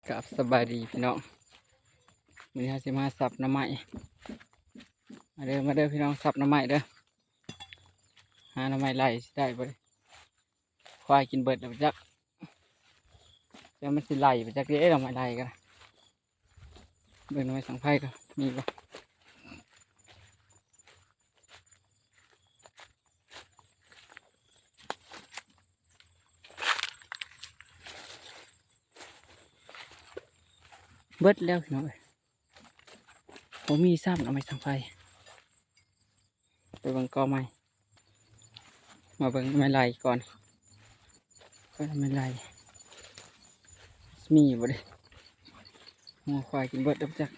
ກາບສະບາຍດີພີ່ນ້ອງ ມື້ນີ້ເຮົາຊິມາສັບໜໍ່ໄມ້ ມາເດີ ມາເດີພີ່ນ້ອງ ສັບໜໍ່ໄມ້ເດີ ຫາໜໍ່ໄມ້ໄລ່ຊິໄດ້ບໍ່ເດ ຄວາຍກິນເບິດແລ້ວຈັກ ແຕ່ມັນຊິໄລ່ໄປຈັກເດ້ ໜໍ່ໄມ້ໄລ່ກໍໄດ້ ເບິ່ງໜໍ່ໄມ້ສັງໄພກໍມີບໍ່ ເບິດແລ້ວພີ່ນ້ອງເອີຍ ບໍ່ມີຊ້ຳ ໜໍ່ໄມ້ສັງໄພ ໄປເບິ່ງກໍໃໝ່ ມາເບິ່ງໜໍ່ໄມ້ໄລ່ກ່ອນ ກໍໜໍ່ໄມ້ໄລ່ ມີບໍ່ເດ ງົວຄວາຍກິນເບິດແລ້ວຈັກ.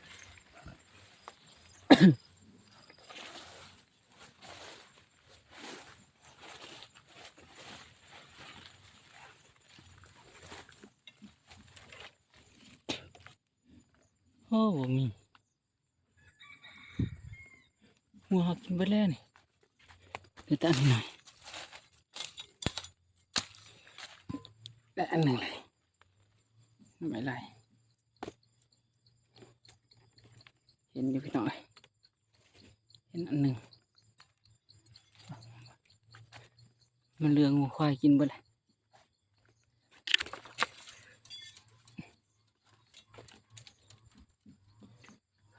ໂອ້ ບໍ່ມີ ງົວເຮົາກິນເບິດແລ້ວນີ້ ເຫຼືອແຕ່ອັນໜ້ອຍ ແຕ່ອັນໜຶ່ງເລີຍ ໜໍ່ໄມ້ໄລ່ ເຫັນຢູ່ພີ່ນ້ອງເອີຍ ເຫັນອັນໜຶ່ງ ມັນເຫຼືອງົວຄວາຍກິນເບິດແລ້ວ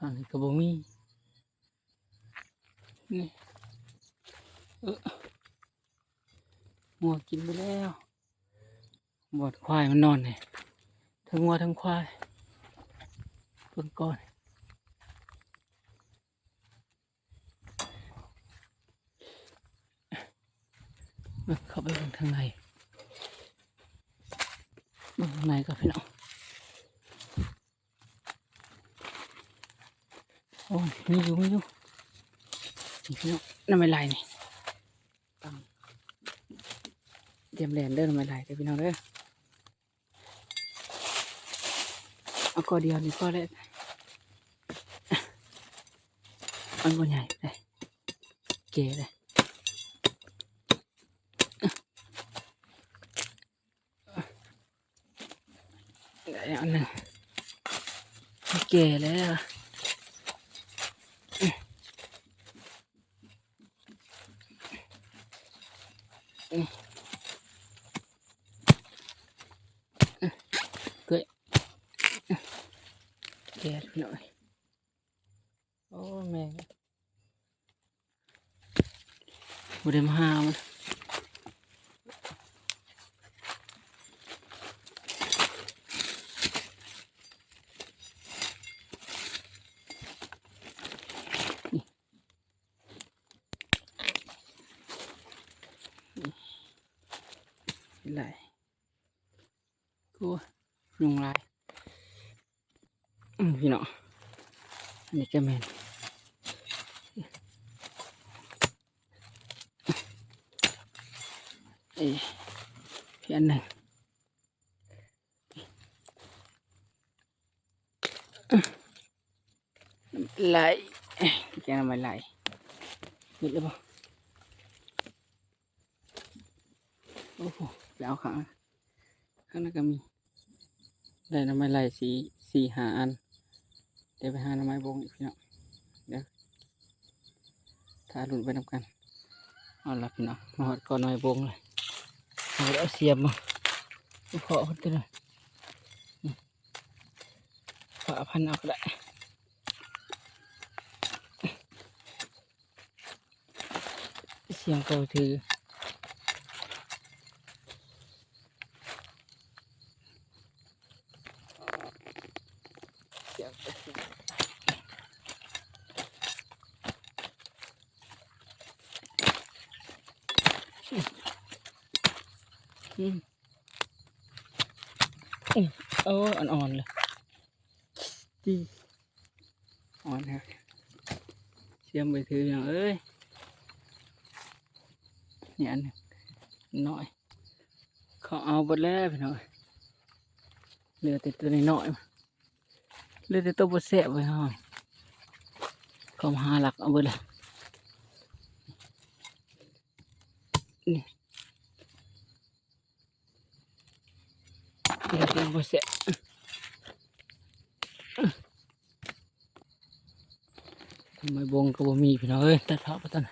ຂ້າງນີ້ກໍບໍ່ມີ ນີ້ ເອີ ງົວກິນໄປແລ້ວ ບ່ອນຄວາຍມັນນອນນີ້ ທັງງົວທັງຄວາຍ ເບິ່ງກ່ອນ ເຂົ້າໄປເບິ່ງທາງໃນ ເບິ່ງທາງໃນກ່ອນພີ່ນ້ອງ ໂອ້ຍ ມີຢູ່ ມີຢູ່ ນີ້ພີ່ນ້ອງ ໜໍ່ໄມ້ໄລ່ນີ້ ຕຳ ຕຽມແລ່ນເດີ ໜໍ່ໄມ້ໄລ່ເດີພີ່ນ້ອງເດີ ເອົາກໍດຽວນີ້ພໍແລ້ວ ມັນບໍ່ໃຫຍ່ເດ້ ແກ່ເດ້. ໄດ້ອັນໜຶ່ງ ແກ່ແລ້ວ ເກີດ ແກ່ພີ່ນ້ອງ ໂອ້ ແມ່ ບໍ່ໄດ້ມາຫາມັນ ຫຼາຍ ໂອ້ຍ ຍຸງຫຼາຍ ອືມ ພີ່ນ້ອງ ອັນນີ້ກໍແມ່ນ ເອີ ອີກອັນໜຶ່ງ ໄລ່ ແກງໜໍ່ໄມ້ໄລ່ ເຮັດແລ້ວບໍ່? ໂອ້ໂຫ ໄປເອົາຂ້າງ ຂ້າງນັ້ນກໍມີ ໄດ້ໜໍ່ໄມ້ໄລ່ສີ່ ສີ່ຫ້າອັນ ດຽວໄປຫາໜໍ່ໄມ້ບົງອີກພີ່ນ້ອງ ເດີ ຖ້າລຸ້ນໄປນຳກັນ. ເອົາລະພີ່ນ້ອງ ມາຮອດກໍໜໍ່ໄມ້ບົງແລ້ວ ເອົາ ເອົາສຽມມາ ເຄາະເພິ່ນຕົວໜຶ່ງ ຝາພັນເອົາກໍໄດ້ ສຽມກໍຖື ສຽມກໍຖື ອືມ ອືມ ໂອ້ ອ່ອນໆເລີຍ ຕີ ອ່ອນແທ້ ສຽມໄປຖືພີ່ນ້ອງເອີຍ ນີ້ອັນນ້ອຍ ເຂົາເອົາເບິດແລ້ວພີ່ນ້ອງ ເຫຼືອແຕ່ຕົວນ້ອຍໆ ເຫຼືອແຕ່ໂຕບໍ່ແຊບເວີຍເຮົາ ເຂົາມາຫາລັກເອົາເບິດແລ້ວ ນີ້ ເຫຼືອແຕ່ບໍ່ແຊບ ໄມ້ບົງກໍບໍ່ມີພີ່ນ້ອງເອີຍ ຕັດເພາະບໍ່ທັນ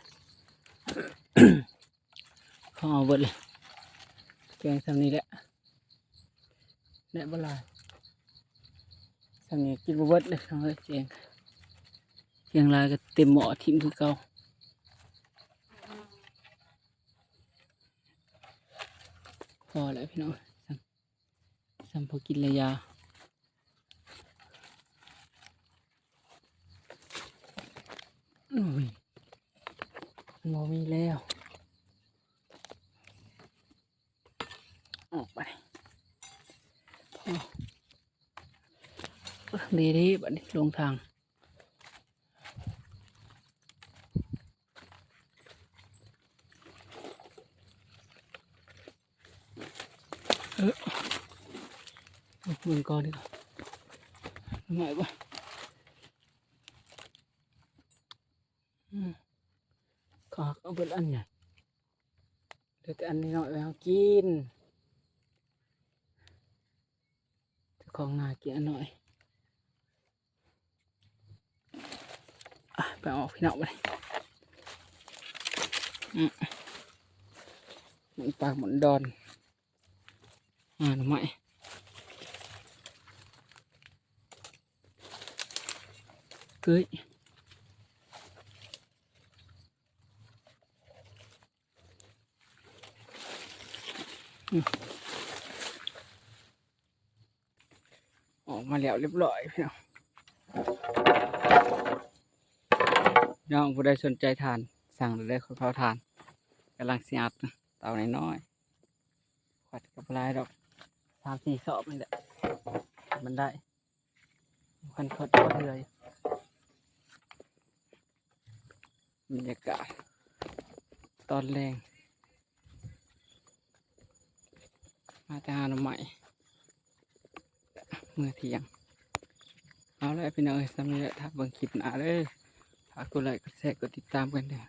ເຂົາເອົາເບິດເລີຍ ແກງຊ່ຳນີ້ແຫຼະ ແລະບໍ່ຫຼາຍ ຊ່ຳນີ້ກິນບໍ່ເບິດເດ້ພີ່ນ້ອງເອີຍ ແກງ ແກງຫຼາຍກໍເຕັມໝໍ້ຖິ້ມຄືເກົ່າ ພໍແລ້ວພີ່ນ້ອງ ຊ່ຳພໍກິນລະຢາ ໂອ້ຍ ບໍ່ມີແລ້ວ ອອກໄປ ເດ້ໆ ບັດນີ້ລົງທາງ ເອີ ເບິ່ງກ່ອນດີກວ່າ ໄມ້ບໍ່ ອືມ ເຂົາເອົາເບິດອັນໃຫຍ່ ເຫຼືອແຕ່ອັນນ້ອຍໄວ້ເຮົາກິນ ເຈົ້າຂອງນາກິນອັນນ້ອຍ ອ່ະ ໄປເອົາພີ່ນ້ອງໄປ ອືມ ມັນປາກມັນດອນ ອ່າ ໜໍ່ໄມ້ ເກີຍ ອືມ ອອກມາແລ້ວລຽບຮ້ອຍພີ່ນ້ອງ ພີ່ນ້ອງຜູ້ໃດສົນໃຈຖ່ານ ສັ່ງໄດ້ເລີຍ ຂ້ອຍເຜົາຖ່ານ ກຳລັງຊິອັດເຕົານ້ອຍໆ ຄວັດກໍບໍ່ຫຼາຍດອກ ສາມສີ່ສອບນີ້ແຫຼະ ມັນໄດ້ ຄັນຄວັດບໍ່ເທື່ອ ບັນຍາກາດຕອນແລງ ມາແຕ່ຫາໜໍ່ໄມ້ ເມື່ອທ່ຽງ ເອົາລະພີ່ນ້ອງເອີຍ ສ່ຳນີ້ແຫຼະ ຖ້າເບິ່ງຄລິບໜ້າເດີ ຝາກກົດໄລ ກົດແຊ ກົດຕິດຕາມກັນເດີ.